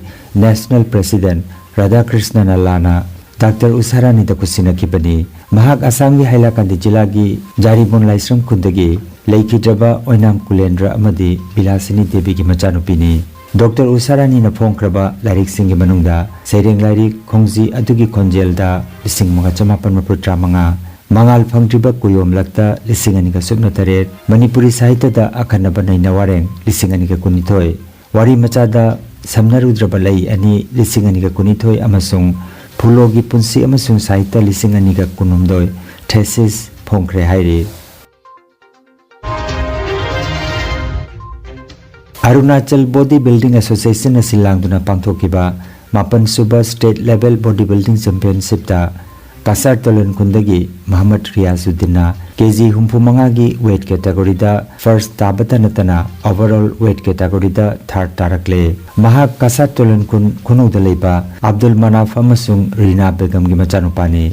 ꯅꯦꯁꯅꯦꯜ ꯄ꯭ꯔꯦꯁꯤꯗꯦꯟꯠ ꯔꯥꯙꯥꯀ꯭ꯔꯤꯁꯅ ꯂꯥꯅ ꯗꯥꯛꯇꯔ ꯎꯁꯥꯔꯥꯅꯤꯗ ꯈꯨꯠꯁꯤꯟꯅꯈꯤꯕꯅꯤ꯫ ꯃꯍꯥꯛ ꯑꯁꯥꯝꯒꯤ ꯍꯥꯏꯂꯥꯀꯥꯟꯗꯤ ꯖꯤꯂꯥꯒꯤ ꯖꯥꯔꯤꯕꯣꯟ ꯂꯥꯏꯁ꯭ꯔꯝ ꯈꯨꯟꯗꯒꯤ ꯂꯩꯈꯤꯗ꯭ꯔꯕ ꯑꯣꯏꯅꯥꯝ ꯀꯨꯂꯦꯟꯗ꯭ꯔ ꯑꯃꯗꯤ ꯕꯤꯂꯥꯁꯤꯅꯤ ꯗꯦꯕꯤꯒꯤ ꯃꯆꯥꯅꯨꯄꯤꯅꯤ꯫ ꯗꯣꯛꯇꯔ ꯎꯁꯥꯔꯥꯅꯤꯅ ꯐꯣꯡꯈ꯭ꯔꯕ ꯂꯥꯏꯔꯤꯛꯁꯤꯡꯒꯤ ꯃꯅꯨꯡꯗ ꯁꯩꯔꯦꯡ ꯂꯥꯏꯔꯤꯛ ꯈꯣꯡꯖꯤ ꯑꯗꯨꯒꯤ ꯈꯣꯟꯖꯦꯜꯗ ꯂꯤꯁꯤꯡ ꯑꯃꯒ ꯆꯃꯥꯄꯟ ꯃꯔꯤꯐꯨ ꯇꯔꯥꯃꯉꯥ, ꯃꯉꯥꯜ ꯐꯪꯗ꯭ꯔꯤꯕ ꯀꯨꯌꯣꯝ ꯂꯛꯇ ꯂꯤꯁꯤꯡ ꯑꯅꯤꯒ ꯁꯨꯞꯅ ꯇꯔꯦꯠ, ꯃꯅꯤꯄꯨꯔꯤ ꯁꯥꯍꯤꯇ꯭ꯌꯗ ꯑꯀꯟꯅꯕ ꯅꯩꯅ ꯋꯥꯔꯦꯡ ꯂꯤꯁꯤꯡ ꯑꯅꯤꯒ ꯀꯨꯟꯅꯤꯊꯣꯏ, ꯋꯥꯔꯤ ꯃꯆꯥꯗ ꯁꯝꯅꯔꯨꯗ꯭ꯔꯕ ꯂꯩ ꯑꯅꯤ ꯂꯤꯁꯤꯡ ꯑꯅꯤꯒ ꯀꯨꯟꯅꯤꯊꯣꯏ ꯑꯃꯁꯨꯡ ꯐꯨꯂꯣꯒꯤ ꯄꯨꯟꯁꯤ ꯑꯃꯁꯨꯡ ꯁꯥꯍꯤꯇ꯭ꯌ ꯂꯤꯁꯤꯡ ꯑꯅꯤꯒ ꯀꯨꯟꯍꯨꯝꯗꯣꯏ ꯊꯦꯁꯤꯁ ꯐꯣꯡꯈ꯭ꯔꯦ ꯍꯥꯏꯔꯤ꯫ ꯑꯔꯨꯅꯥꯆꯜ ꯕꯣꯗꯤ ꯕꯤꯜꯗꯤꯡ ꯑꯦꯁꯣꯁꯤꯌꯦꯁꯟꯅ ꯁꯤꯜ ꯂꯥꯡꯗꯨꯅ ꯄꯥꯡꯊꯣꯛꯈꯤꯕ ꯃꯥꯄꯟ ꯁꯨꯕ ꯁ꯭ꯇꯦꯠ ꯂꯦꯚꯦꯜ ꯕꯣꯗꯤ ꯕꯤꯜꯗꯤꯡ ꯆꯦꯝꯄꯤꯌꯟꯁꯤꯞꯇ ꯀꯁꯥꯔ ꯇꯣꯂꯟ ꯈꯨꯟꯗꯒꯤ ꯃꯍꯃꯗ ꯔꯤꯌꯥꯖꯨꯗꯤꯟꯅ ꯀꯦꯖꯤ ꯍꯨꯝꯐꯨ ꯃꯉꯥꯒꯤ ꯋꯦꯠ ꯀꯦꯇꯥꯒꯣꯔꯤꯗ ꯐꯥꯔꯁ ꯇꯥꯕꯇ ꯅꯠꯇꯅ ꯑꯣꯚꯔꯑꯣꯜ ꯋꯦꯠ ꯀꯦꯇꯥꯒꯣꯔꯤꯗ ꯊꯥꯔꯗ ꯇꯥꯔꯛꯂꯦ꯫ ꯃꯍꯥꯛ ꯀꯁꯥꯔ ꯇꯣꯂꯟ ꯈꯨꯟ ꯈꯨꯅꯧꯗ ꯂꯩꯕ ꯑꯕꯗꯨꯜ ꯃꯅꯥꯐ ꯑꯃꯁꯨꯡ ꯔꯤꯅꯥ ꯕꯦꯒꯝꯒꯤ ꯃꯆꯥꯅꯨꯄꯥꯅꯤ꯫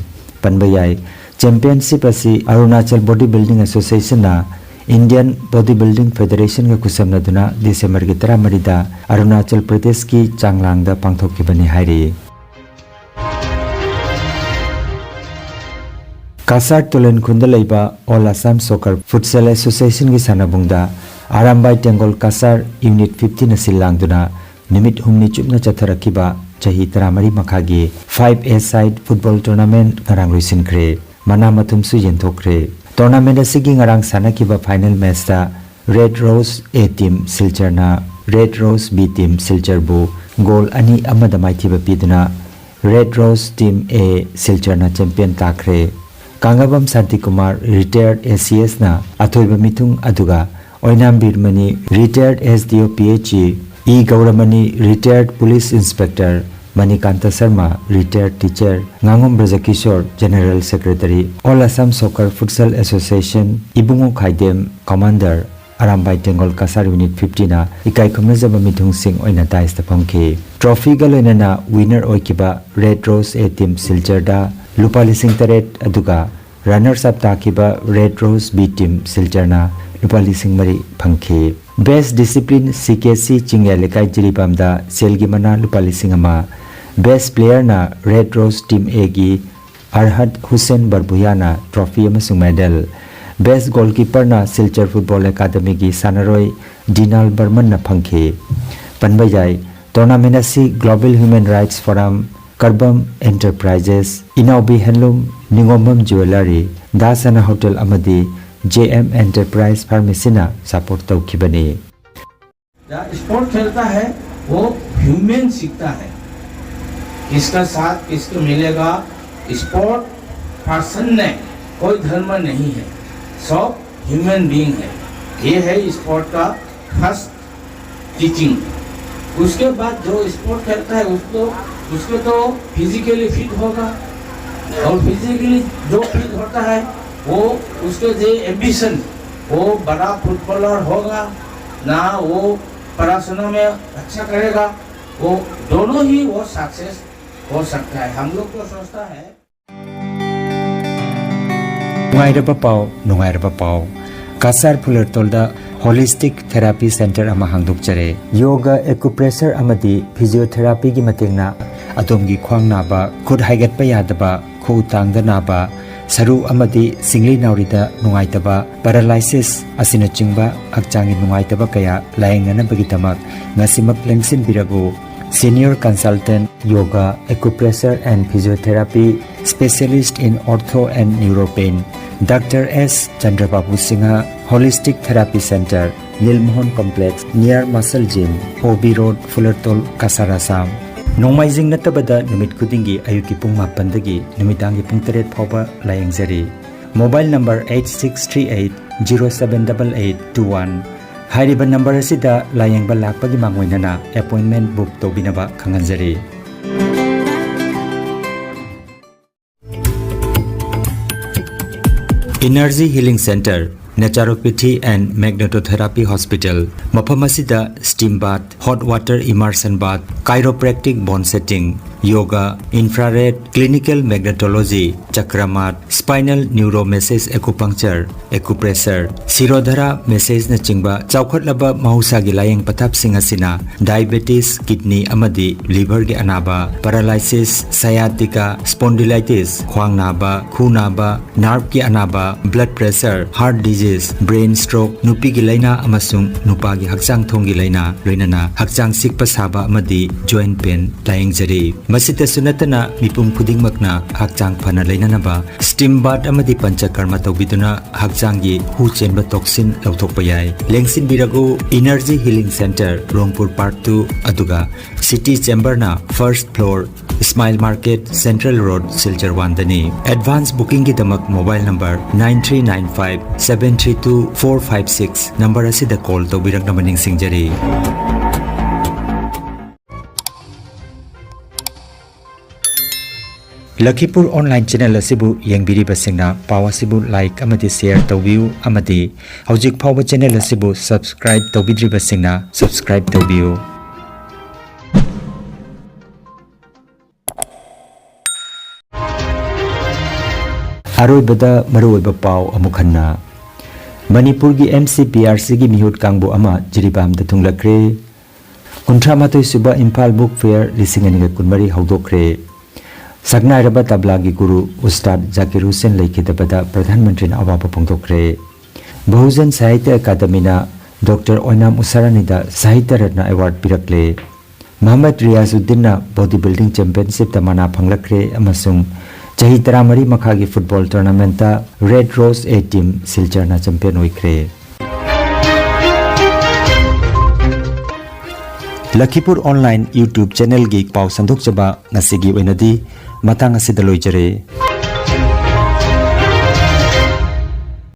ꯄꯟꯕ ꯌꯥꯏ, ꯆꯦꯝꯄꯤꯌꯟꯁꯤꯞ ꯑꯁꯤ ꯑꯔꯨꯅꯥꯆꯜ ꯕꯣꯗꯤ ꯕꯤꯜꯗꯤꯡ ꯑꯦꯁꯣꯁꯤꯌꯦꯁꯟꯅ Indian Bodybuilding Federationꯒ ꯈꯨꯠꯁꯝꯅꯗꯨꯅ ꯗꯤꯁꯦꯝꯕꯔꯒꯤ ꯇꯔꯥꯃꯔꯤꯗ ꯑꯔꯨꯅꯥꯆꯜ ꯄ꯭ꯔꯗꯦꯁꯀꯤ ꯆꯥꯡꯂꯥꯡꯗ ꯄꯥꯡꯊꯣꯛꯈꯤꯕꯅꯤ ꯍꯥꯏꯔꯤ꯫ ꯀꯁꯥꯔ ꯇꯨꯂꯦꯟꯈꯨꯟꯗ ꯂꯩꯕ All Assam Soccer Futsal Associationꯒꯤ ꯁꯥꯟꯅꯕꯨꯡꯗ Arambai Tenggol Cachar Unit fiftyꯅ ꯁꯤꯜ ꯂꯥꯡꯗꯨꯅ ꯅꯨꯃꯤꯠ ꯍꯨꯝꯅꯤ ꯆꯨꯞꯅ ꯆꯠꯊꯔꯛꯈꯤꯕ ꯆꯍꯤ ꯇꯔꯥꯃꯔꯤ ꯃꯈꯥꯒꯤ five-a-side football tournament ꯉꯔꯥꯡ ꯂꯣꯏꯁꯤꯟꯈ꯭ꯔꯦ꯫ ꯃꯅꯥ ꯃꯊꯨꯝꯁꯨ ꯌꯦꯟꯊꯣꯛꯈ꯭ꯔꯦ꯫ Tournament ꯑꯁꯤꯒꯤ ꯉꯔꯥꯡ ꯁꯥꯟꯅꯈꯤꯕ final matchꯇ Red Rose A team ꯁꯤꯜꯆꯔꯅ Red Rose B team ꯁꯤꯜꯆꯔꯕꯨ goal ꯑꯅꯤ ꯑꯃꯗ ꯃꯥꯏꯊꯤꯕ ꯄꯤꯗꯨꯅ Red Rose team A ꯁꯤꯜꯆꯔꯅ champion ꯇꯥꯈ꯭ꯔꯦ꯫ ꯀꯥꯡꯉꯕꯝ ꯁꯥꯟꯇꯤꯀꯨꯃꯥꯔ, retired ACSꯅ ꯑꯊꯣꯏꯕ ꯃꯤꯊꯨꯡ, ꯑꯗꯨꯒ ꯑꯣꯏꯅꯥꯝ ꯕꯤꯔꯃꯅꯤ, retired SDO PHE, ꯏ ꯒꯧꯔꯃꯅꯤ, retired police inspector, Manikanta Sharma, retired teacher, ꯉꯥꯉꯣꯝ Brajakishor, General Secretary, All Assam Soccer Futsal Association, Ibungo Khaidem, commander, Arambai Tenggol Cachar Unit fiftyꯅ ꯏꯀꯥꯏ ꯈꯨꯝꯅꯖꯕ ꯃꯤꯊꯨꯡꯁꯤꯡ ꯑꯣꯏꯅ dais ꯐꯝꯈꯤ꯫ Trophyꯒ ꯂꯣꯏꯅꯅ winner ꯑꯣꯏꯈꯤꯕ Red Rose A team ꯁꯤꯜꯆꯔꯗ ꯂꯨꯄꯥ ꯂꯤꯁꯤꯡ ꯇꯔꯦꯠ, ꯑꯗꯨꯒ runners up ꯇꯥꯈꯤꯕ Red Rose B team ꯁꯤꯜꯆꯔꯅ ꯂꯨꯄꯥ ꯂꯤꯁꯤꯡ ꯃꯔꯤ ꯐꯪꯈꯤ꯫ Best Discipline CKC ꯆꯤꯡꯌꯥ ꯂꯩꯀꯥꯏ ꯖꯤꯔꯤꯕꯥꯝꯗ ꯁꯦꯜꯒꯤ ꯃꯅꯥ ꯂꯨꯄꯥ ꯂꯤꯁꯤꯡ ꯑꯃ꯫ Best Playerꯅ Red Rose Team Aꯒꯤ ꯑꯔꯍꯠ Hussain ꯕꯔꯕꯨꯌꯥꯅ trophy ꯑꯃꯁꯨꯡ medal꯫ Best Goalkeeperꯅ ꯁꯤꯜꯆꯔ Football Academyꯒꯤ ꯁꯥꯟꯅꯔꯣꯏ ꯗꯤꯅꯥꯜ ꯕꯔꯃꯟꯅ ꯐꯪꯈꯤ꯫ ꯄꯟꯕ ꯌꯥꯏ, tournament ꯑꯁꯤ Global Human Rights Forum, Karbam Enterprises, ꯏꯅꯥꯎꯕꯤ Handloom, ꯅꯤꯉꯣꯝꯕꯝ Jewellery, ꯗꯥ ꯁꯅꯥ Hotel ꯑꯃꯗꯤ JM Enterprise Pharmacyꯅ support ꯇꯧꯈꯤꯕꯅꯤ꯫ जहाँ स्पोर्ट खेलता है वो ह्यूमन सीखता है, किसका साथ किसको मिलेगा। स्पोर्ट पर्सन ने कोई धर्म नहीं है, सब ह्यूमन बीइंग है। ये है स्पोर्ट का फर्स्ट टीचिंग। उसके बाद जो स्पोर्ट खेलता है उसको उसको तो फिजिकली फिट होगा, और फिजिकली जो फिट होता है वो उसके जो एम्बिशन, वो बड़ा फुटबॉलर होगा ना, वो पढ़ाशुना में अच्छा करेगा, वो दोनों ही वो सक्सेस हो सकता है। हम लोग को सोचता है। ꯅꯨꯡꯉꯥꯏꯔꯕ ꯄꯥꯎ, ꯅꯨꯡꯉꯥꯏꯔꯕ ꯄꯥꯎ꯫ ꯀꯁꯥꯔ ꯐꯨꯂꯔꯇꯣꯜꯗ ꯍꯣꯂꯤꯁꯇꯤꯛ ꯊꯦꯔꯥꯄꯤ ꯁꯦꯟꯇꯔ ꯑꯃ ꯍꯥꯡꯗꯣꯛꯆꯔꯦ꯫ ꯌꯣꯒ, ꯑꯦꯀꯨꯄ꯭ꯔꯦꯁꯔ ꯑꯃꯗꯤ ꯐꯤꯖꯤꯑꯣꯊꯦꯔꯥꯄꯤꯒꯤ ꯃꯇꯦꯡꯅ ꯑꯗꯣꯝꯒꯤ ꯈ꯭ꯋꯥꯡ ꯅꯥꯕ, ꯈꯨꯠ ꯍꯥꯏꯒꯠꯄ ꯌꯥꯗꯕ, ꯈꯨꯎ ꯇꯥꯡꯗ ꯅꯥꯕ, ꯁꯔꯨ ꯑꯃꯗꯤ ꯁꯤꯡꯂꯤ ꯅꯥꯎꯔꯤꯗ ꯅꯨꯡꯉꯥꯏꯇꯕ, ꯄꯦꯔꯥꯂꯥꯏꯁꯤꯁ ꯑꯁꯤꯅꯆꯤꯡꯕ ꯍꯛꯆꯥꯡꯒꯤ ꯅꯨꯡꯉꯥꯏꯇꯕ ꯀꯌꯥ ꯂꯥꯌꯦꯡꯅꯅꯕꯒꯤꯗꯃꯛ ꯉꯁꯤꯃꯛ ꯂꯦꯡꯁꯤꯟꯕꯤꯔꯕꯨ꯫ Senior Consultant Yoga, Acupressure and Physiotherapy, Specialist in Ortho and Neuropain, Doctor S Chandrababu Singha, Holistic Therapy Center, Lilmohon Complex, near Muscle Gym, O B Road, Fulertol, Kasar, Assam. ꯅꯣꯡꯃꯥꯏꯖꯤꯡ ꯅꯠꯇꯕꯗ ꯅꯨꯃꯤꯠ ꯈꯨꯗꯤꯡꯒꯤ ꯑꯌꯨꯛꯀꯤ ꯄꯨꯡ ꯃꯥꯄꯟꯗꯒꯤ ꯅꯨꯃꯤꯗꯥꯡꯒꯤ ꯄꯨꯡ ꯇꯔꯦꯠ ꯐꯥꯎꯕ ꯂꯥꯌꯦꯡꯖꯔꯤ꯫ Mobile number eight six three eight zero seven double eight two one꯫ ꯍꯥꯏꯔꯤꯕ ꯅꯝꯕꯔ ꯑꯁꯤꯗ ꯂꯥꯌꯦꯡꯕ ꯂꯥꯛꯄꯒꯤ ꯃꯥꯡꯑꯣꯏꯅꯅ ꯑꯦꯄꯣꯏꯟꯃꯦꯟ ꯕꯨꯛ ꯇꯧꯕꯤꯅꯕ ꯈꯪꯍꯟꯖꯔꯤ꯫ Energy Healing Center, Naturopathy and Magnetotherapy Hospital꯫ ꯃꯐꯝ ꯑꯁꯤꯗ steam bath, hot water immersion bath, chiropractic bone setting, yoga, infrared, clinical magnetology, ꯆꯀ꯭ꯔꯃꯥꯠ, spinal neuromassage acupuncture, acupressure, ꯁꯤꯔꯣꯙꯔꯥ ꯃꯦꯁꯦꯖꯅꯆꯤꯡꯕ ꯆꯥꯎꯈꯠꯂꯕ ꯃꯍꯧꯁꯥꯒꯤ ꯂꯥꯌꯦꯡ ꯄꯊꯥꯞꯁꯤꯡ ꯑꯁꯤꯅ diabetes, kidney ꯑꯃꯗꯤ liverꯒꯤ ꯑꯅꯥꯕ, paralysis, sciatica, spondylitis, ꯈ꯭ꯋꯥꯡ ꯅꯥꯕ, ꯈꯨ ꯅꯥꯕ, nerveꯀꯤ ꯑꯅꯥꯕ, blood pressure, heart disease, brain stroke, ꯅꯨꯄꯤꯒꯤ ꯂꯥꯏꯅꯥ ꯑꯃꯁꯨꯡ ꯅꯨꯄꯥꯒꯤ ꯍꯛꯆꯥꯡ ꯊꯣꯡꯒꯤ ꯂꯥꯏꯅꯥ, ꯂꯣꯏꯅꯅ ꯍꯛꯆꯥꯡ ꯁꯤꯛꯄ ꯁꯥꯕ ꯑꯃꯗꯤ joint pain ꯂꯥꯌꯦꯡꯖꯔꯤ꯫ ꯃꯁꯤꯇꯁꯨ ꯅꯠꯇꯅ ꯃꯤꯄꯨꯝ ꯈꯨꯗꯤꯡꯃꯛꯅ ꯍꯛꯆꯥꯡ ꯐꯅ ꯂꯩꯅꯅꯕ steam bath ꯑꯃꯗꯤ ꯄꯟꯆꯀꯔꯃ ꯇꯧꯕꯤꯗꯨꯅ ꯍꯛꯆꯥꯡꯒꯤ ꯍꯨ ꯆꯦꯟꯕ toxin ꯂꯧꯊꯣꯛꯄ ꯌꯥꯏ꯫ ꯂꯦꯡꯁꯤꯟꯕꯤꯔꯛꯎ Energy Healing Center, ꯔꯣꯡꯄꯨꯔ Park two, ꯑꯗꯨꯒ City Chamberꯅ first floor, Smile Market, Central Road, Silchar ꯋꯥꯟꯗꯅꯤ꯫ Advance bookingꯒꯤꯗꯃꯛ mobile number nine three nine five seven three two four five six number ꯑꯁꯤꯗ call ꯇꯧꯕꯤꯔꯛꯅꯕ ꯅꯤꯡꯁꯤꯡꯖꯔꯤ꯫ ꯂꯈꯤꯄꯨꯔ online channel ꯑꯁꯤꯕꯨ ꯌꯦꯡꯕꯤꯔꯤꯕꯁꯤꯡꯅ ꯄꯥꯎ ꯑꯁꯤꯕꯨ like ꯑꯃꯗꯤ share ꯇꯧꯕꯤꯌꯨ ꯑꯃꯗꯤ ꯍꯧꯖꯤꯛ ꯐꯥꯎꯕ channel ꯑꯁꯤꯕꯨ subscribe ꯇꯧꯕꯤꯗ꯭ꯔꯤꯕꯁꯤꯡꯅ subscribe ꯇꯧꯕꯤꯌꯨ꯫ ꯑꯔꯣꯏꯕꯗ ꯃꯔꯨꯑꯣꯏꯕ ꯄꯥꯎ ꯑꯃꯨꯛ ꯍꯟꯅ꯫ ꯃꯅꯤꯄꯨꯔꯒꯤ ꯑꯦꯝ ꯁꯤ ꯄꯤ ꯑꯥꯔ ꯁꯤꯒꯤ ꯃꯤꯍꯨꯠ ꯀꯥꯡꯕꯨ ꯑꯃ ꯖꯤꯔꯤꯕꯥꯝꯗ ꯊꯨꯡꯂꯈ꯭ꯔꯦ꯫ ꯀꯨꯟꯊ꯭ꯔꯥ ꯃꯥꯊꯣꯏ ꯁꯨꯕ ꯏꯝꯐꯥꯜ ꯕꯨꯛ ꯐꯤꯌꯔ ꯂꯤꯁꯤꯡ ꯑꯅꯤꯒ ꯀꯨꯟꯃꯔꯤ ꯍꯧꯗꯣꯛꯈ꯭ꯔꯦ꯫ ꯁꯛꯅꯥꯏꯔꯕ ꯇꯕ꯭ꯂꯥꯒꯤ ꯒꯨꯔꯨ ꯎꯁꯇꯥꯗ ꯖꯥꯀꯤꯔ ꯍꯨꯁꯦꯟ ꯂꯩꯈꯤꯗꯕꯗ ꯄ꯭ꯔꯙꯥꯟ ꯃꯟꯇ꯭ꯔꯤꯅ ꯑꯋꯥꯕ ꯐꯣꯡꯗꯣꯛꯈ꯭ꯔꯦ꯫ ꯕꯍꯨꯖꯟ ꯁꯥꯍꯤꯇ꯭ꯌ ꯑꯦꯀꯥꯗꯃꯤꯅ ꯗꯣꯛꯇꯔ ꯑꯣꯏꯅꯥꯝ ꯎꯁꯥꯔꯥꯅꯤꯗ ꯁꯥꯍꯤꯇ꯭ꯌ ꯔꯠꯅ ꯑꯦꯋꯥꯔꯗ ꯄꯤꯔꯛꯂꯦ꯫ ꯃꯍꯝꯃꯗ ꯔꯤꯌꯥꯖꯨꯗꯤꯟꯅ ꯕꯣꯗꯤ ꯕꯤꯜꯗꯤꯡ ꯆꯦꯝꯄꯤꯌꯟꯁꯤꯞꯇ ꯃꯅꯥ ꯐꯪꯂꯛꯈ꯭ꯔꯦ ꯑꯃꯁꯨꯡ ꯆꯍꯤ ꯇꯔꯥꯃꯔꯤ ꯃꯈꯥꯒꯤ ꯐꯨꯠꯕꯣꯜ ꯇꯣꯔꯅꯥꯃꯦꯟꯠꯇ ꯔꯦꯗ ꯔꯣꯁ ꯑꯦ ꯇꯤꯝ ꯁꯤꯜꯆꯔꯅ ꯆꯦꯝꯄꯤꯌꯟ ꯑꯣꯏꯈ꯭ꯔꯦ꯫ ꯂꯈꯤꯄꯨꯔ ꯑꯣꯟꯂꯥꯏꯟ YouTube ꯆꯦꯅꯦꯜꯒꯤ ꯄꯥꯎ ꯁꯟꯗꯣꯛꯆꯕ ꯉꯁꯤꯒꯤ ꯑꯣꯏꯅꯗꯤ ꯃꯇꯥꯡ ꯑꯁꯤꯗ ꯂꯣꯏꯖꯔꯦ꯫